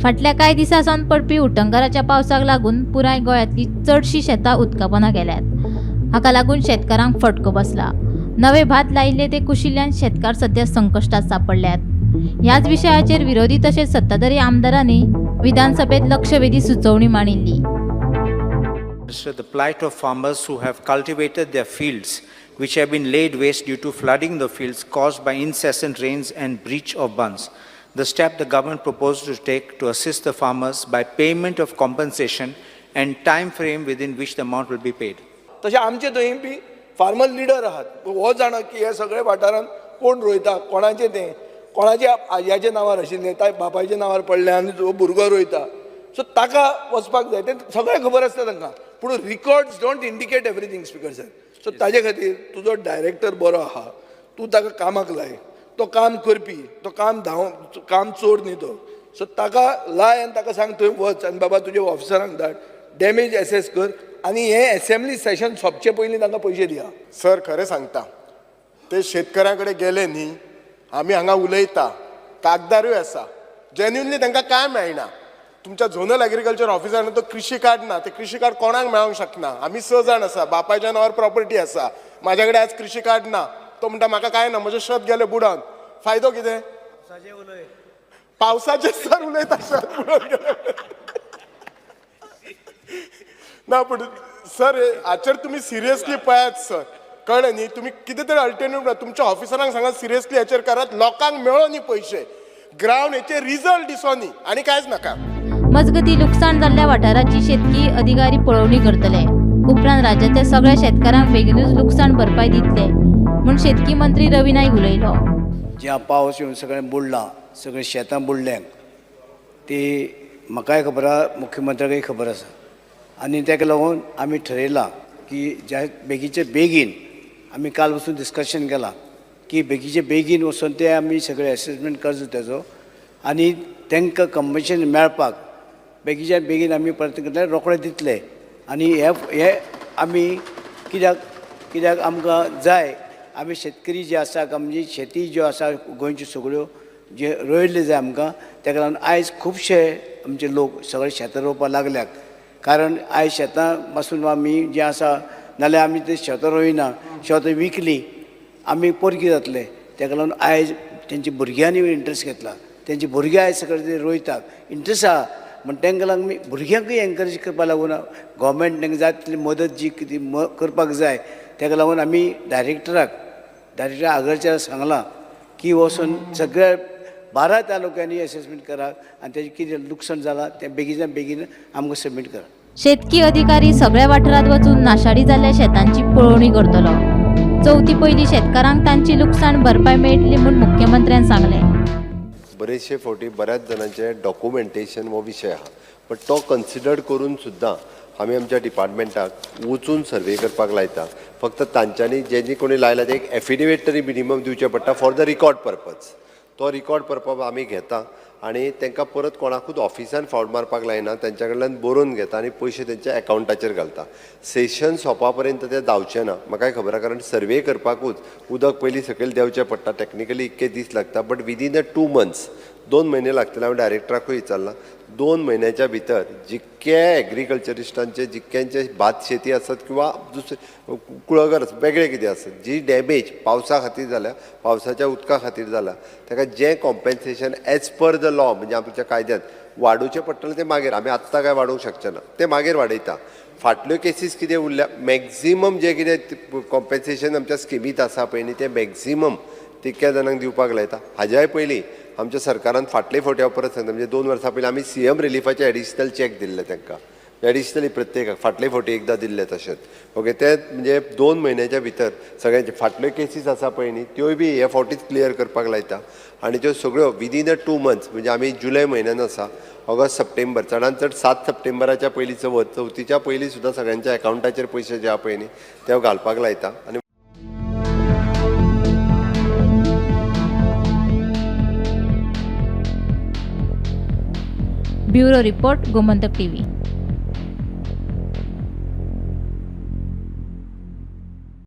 फाटल्या कांय दिसां सावन पडपी उटंगाराच्या पावसाक लागून पुराय गोंयांतली चडशीं शेतां उदकापोंदा गेल्यात. हाका लागून शेतकारांक फटको बसला. नवे भात लायिल्ले ते कुशिल्ल्यान शेतकार सध्या संकश्टात सांपडल्यात. ह्याच विशयाचेर विरोधी तशेंच सत्ताधारी आमदारांनी विधानसभेत लक्षवेधी सुचोवणी मांडिल्ली. Minister, the plight of farmers who have cultivated their fields, which have been laid waste due to flooding the fields caused by incessant rains and breach of bunds. The step the government proposed to take to assist the farmers by payment of compensation and time frame within which the amount will be paid. तशें आमचे थंय बी farmer leader आहात, हो जाणा की हे सगळे वाठारांत कोण रोयता, कोणाचें तें, कोणाच्या आजयाच्या नांवार आशिल्लें, ताय बापायच्या नांवार पडलें आनी जो भुरगो रोयता, सो ताका वचपाक जाय, तें सगळें खबर आसता तांकां. पूण records don't indicate everything, speaker sir. So ताजे खातीर तुजो डायरेक्टर बरो आहा, तूं ताका कामाक लाय, तो काम करपी, तो काम धांव, काम चोर न्ही तो. सो ताका लाय आनी ताका सांग थंय वच आनी बाबा तुज्या ऑफिसरांक धाड, डॅमेज एसेस कर आनी हें एसेंब्ली सेशन सोंपचे पयलीं तांकां पयशे दिया. सर, खरें सांगता, ते शेतकऱ्यां कडेन गेले न्ही, आमी हांगा उलयता, कागदारूय आसा, जेन्युनली तांकां कांय मेळना. तुमच्या झोनल एग्रीकल्चर ऑफिसरान तो कृषी कार्ड ना, ते कृषी कार्ड कोणाक मेळोंक शकना. आमी स जाण आसा, बापायच्या नांवार प्रॉपर्टी आसा, म्हाज्या कडेन आज कृषी कार्ड ना. तो म्हणटा म्हाका कांय ना, म्हजें शेत गेलें बुडोन. फायदो कितें? पावसाचेर सर उलयता, शेत बुडोन गेलें ना. पूण सर, हाचेर तुमी सिरियसली पळयात सर, कळ्ळें न्ही? तुमी कितें तरी अल्टरनेटिव्ह तुमच्या ऑफिसरांक सांगात, सिरियसली हाचेर करात. लोकांक मेळो न्ही पयशे, ग्रावंड हेचेर रिजल्ट दिसो न्ही, आनी कांयच नाका. मजगती, लुकसाण जाल्ल्या वाठाराची शेतकी अधिकारी पळोवणी करतले. उपरांत राज्यातल्या सगळ्या शेतकारांक बेगीनूच लुकसाण भरपाय दितले म्हूण शेतकी मंत्री रवी नायक उलयलो. ज्या पावस येवन सगळें बुडलां, सगळीं शेतां बुडल्यांत, ती म्हाकाय खबर आहा, मुख्यमंत्र्याकय खबर आसा. आनी ताका लागून आमी ठरयलां की ज्या बेगीचे बेगीन, आमी काल वचून डिस्कशन केलां की बेगीचे बेगीन वचून ते आमी सगळे एसेसमेंट करचो तेजो आनी तांकां कंपन्सेशन मेळपाक बेगीच्या बेगीन आमी प्रयत्न करतले, रोखडे दितले. आनी हे हे आमी कित्याक कित्याक आमकां जाय, आमी शेतकरी जे आसा, आमची शेती ज्यो आसा गोंयच्यो सगळ्यो जे रोयल्ले जाय आमकां. ताका लागून आयज खुबशे आमचे लोक सगळे शेतां रोवपाक लागल्यात, कारण आयज शेतां पासून आमी जें आसा, नाल्यार आमी ते शेतां रोयना, शेतां विकलीं, आमी पोरकी जातले. ताका लागून आयज तेंच्या भुरग्यांनी इंट्रस्ट घेतला, तेंची भुरगीं आयज सगळे ते रोयतात, इंट्रस्ट आहा. म्हण तांकां लागून आमी भुरग्यांकूय एनकरेज करपा लागून गोवोरमेंट तांकां जाय तितली मदत जी कितें करपाक जाय. ताका लागून आमी डायरेक्टर आगरच्यार सांगलां की वचून सगळ्या 12 तालुक्यांनी एसेसमेंट करात आनी तेजें कितें लुकसाण जालां तें बेगीन बेगीन आमकां सबमीट करात. शेतकी अधिकारी सगळ्या वाठारांत वचून नाशाडी जाल्ल्या शेतांची पळोवणी करतलो. चवथी पयलीं शेतकारांक तांची लुकसाण भरपाय मेळटली म्हूण मुख्यमंत्र्यान सांगलें. बरेचशे फावटी बऱ्याच जाणांचे डॉक्युमेंटेशन हो विशय आहा, बट तो कन्सिडर करून सुद्दां आमी आमच्या डिपार्टमेंटाक वचून सर्वे करपाक लायता. फक्त तांच्यांनी जेनी कोणी लायला ते एक एफिडेवीट तरी मिनिमम दिवचें पडटा फॉर the record purpose. तो रिकॉर्ड पर्पज आमी घेता आनी तांकां परत कोणाकूच ऑफिसान फावट मारपाक लायना, तेंच्या कडल्यान बरोवन घेता आनी पयशे तेंच्या एकावंटाचेर घालता. सेशन सोंपा पर्यंत ते जावचें ना, म्हाकाय खबर आहा, कारण सर्वे करपाकूच उदक पयलीं सकयल देंवचें पडटा, टॅक्निकली इतके दीस लागता. But within a 2 months, 2 म्हयने लागतले. हांवें डायरेक्टराकूय विचारलां, 2 म्हयन्याच्या भितर जितके एग्रीकल्चरिस्टांचे जितक्यांचे भात शेती आसत किंवा दुसरे कुळागर आसत, वेगळे कितें आसत, जी डॅमेज पावसा खातीर जाल्या, पावसाच्या उदका खातीर जाला, ताका जें compensation as per the law, म्हणजे आमच्या कायद्यान वाडोवचें पडटलें, तें मागीर. आमी आत्तां काय वाडोवंक शकचे ना, तें मागीर वाडयता. फाटल्यो केसीस कितें उरल्या, मॅक्झिमम जें कितें कॉम्पेन्सेशन आमच्या स्किमींत आसा पळय न्ही, तें मॅक्झिमम तितक्या जाणांक दिवपाक लायता. हाज्याय पयलीं आमच्या सरकारान फाटले फावटी, हांव परत सांगता, म्हणजे 2 वर्सां पयलीं आमी सीएम रिलिफाचे एडिशनल चॅक दिल्ले तांकां एडिशनली प्रत्येकाक, फाटले फावटी एकदां दिल्ले तशेंच. ओके, ते म्हणजे 2 म्हयन्याच्या भितर सगळ्यांचे फाटल्यो केसीस आसा पळय न्ही, त्योय बी हे फावटीच क्लियर करपाक लायता आनी त्यो सगळ्यो विदीन अ 2 मंथ्स, म्हणजे आमी जुलय म्हयन्यान आसा, ऑगस्ट, सप्टेंबर, चडान चड 7 सप्टेंबराच्या पयलीं, चवथ चवथीच्या पयलीं सुद्दां सगळ्यांच्या एकावंटाचेर पयशे जे आहा पळय न्ही, ते घालपाक लायता आनी ब्युरो रिपोर्ट, गोमंतक टीव्ही.